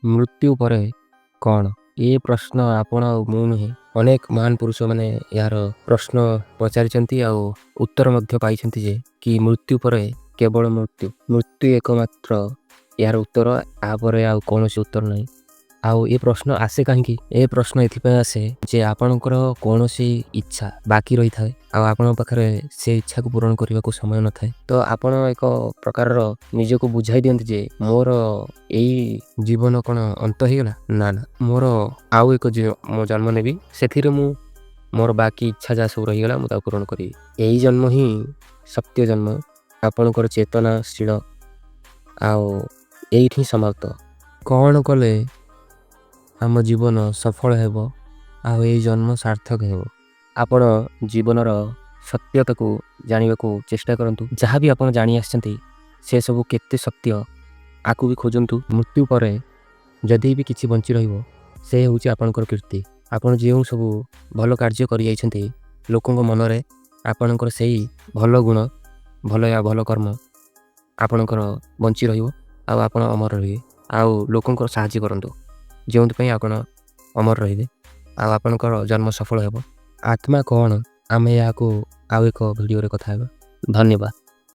ମୃତ୍ୟୁ ପରେ କ'ଣ? ଏ ପ୍ରଶ୍ନ ଆପଣ ଆଉ ମୁଁ ନୁହେଁ, ଅନେକ ମହାନ ପୁରୁଷମାନେ ଏହାର ପ୍ରଶ୍ନ ପଚାରିଛନ୍ତି ଆଉ ଉତ୍ତର ମଧ୍ୟ ପାଇଛନ୍ତି ଯେ କି ମୃତ୍ୟୁ ପରେ କେବଳ ମୃତ୍ୟୁ। ମୃତ୍ୟୁ ଏକମାତ୍ର ଏହାର ଉତ୍ତର, ଆ ପରେ ଆଉ କୌଣସି ଉତ୍ତର ନାହିଁ। ଆଉ ଏ ପ୍ରଶ୍ନ ଆସେ କାହିଁକି? ଏ ପ୍ରଶ୍ନ ଏଥିପାଇଁ ଆସେ ଯେ ଆପଣଙ୍କର କୌଣସି ଇଚ୍ଛା ବାକି ରହିଥାଏ ଆଉ ଆପଣଙ୍କ ପାଖରେ ସେ ଇଚ୍ଛାକୁ ପୂରଣ କରିବାକୁ ସମୟ ନଥାଏ। ତ ଆପଣ ଏକ ପ୍ରକାରର ନିଜକୁ ବୁଝାଇ ଦିଅନ୍ତି ଯେ ମୋର ଏଇ ଜୀବନ କ'ଣ ଅନ୍ତ ହେଇଗଲା? ନା ନା, ମୋର ଆଉ ଏକ ମୁଁ ଜନ୍ମ ନେବି, ସେଥିରେ ମୁଁ ମୋର ବାକି ଇଚ୍ଛା ଯାହା ସବୁ ରହିଗଲା, ମୁଁ ତାକୁ ପୂରଣ କରିବି। ଏଇ ଜନ୍ମ ହିଁ ସତ୍ୟ ଜନ୍ମ, ଆପଣଙ୍କର ଚେତନାଶୀଳ, ଆଉ ଏଇଠି ହିଁ ସମାପ୍ତ। କ'ଣ କଲେ ଆମ ଜୀବନ ସଫଳ ହେବ ଆଉ ଏଇ ଜନ୍ମ ସାର୍ଥକ ହେବ? ଆପଣ ଜୀବନର ସତ୍ୟତାକୁ ଜାଣିବାକୁ ଚେଷ୍ଟା କରନ୍ତୁ। ଯାହା ବି ଆପଣ ଜାଣି ଆସିଛନ୍ତି, ସେସବୁ କେତେ ସତ୍ୟ, ଆକୁ ବି ଖୋଜନ୍ତୁ। ମୃତ୍ୟୁ ପରେ ଯଦି ବି କିଛି ବଞ୍ଚି ରହିବ, ସେ ହେଉଛି ଆପଣଙ୍କର କୀର୍ତ୍ତି। ଆପଣ ଯେଉଁ ସବୁ ଭଲ କାର୍ଯ୍ୟ କରିଯାଇଛନ୍ତି, ଲୋକଙ୍କ ମନରେ ଆପଣଙ୍କର ସେଇ ଭଲ ଗୁଣ, ଭଲ ୟା ଭଲ କର୍ମ ଆପଣଙ୍କର ବଞ୍ଚି ରହିବ ଆଉ ଆପଣ ଅମର ରହିବେ। ଆଉ ଲୋକଙ୍କର ସାହାଯ୍ୟ କରନ୍ତୁ, ଯେଉଁଥିପାଇଁ ଆପଣ ଅମର ରହିବେ ଆଉ ଆପଣଙ୍କର ଜନ୍ମ ସଫଳ ହେବ। ଆତ୍ମା କ'ଣ, ଆମେ ଏହାକୁ ଆଉ ଏକ ଭିଡ଼ିଓରେ କଥା ହେବା। ଧନ୍ୟବାଦ।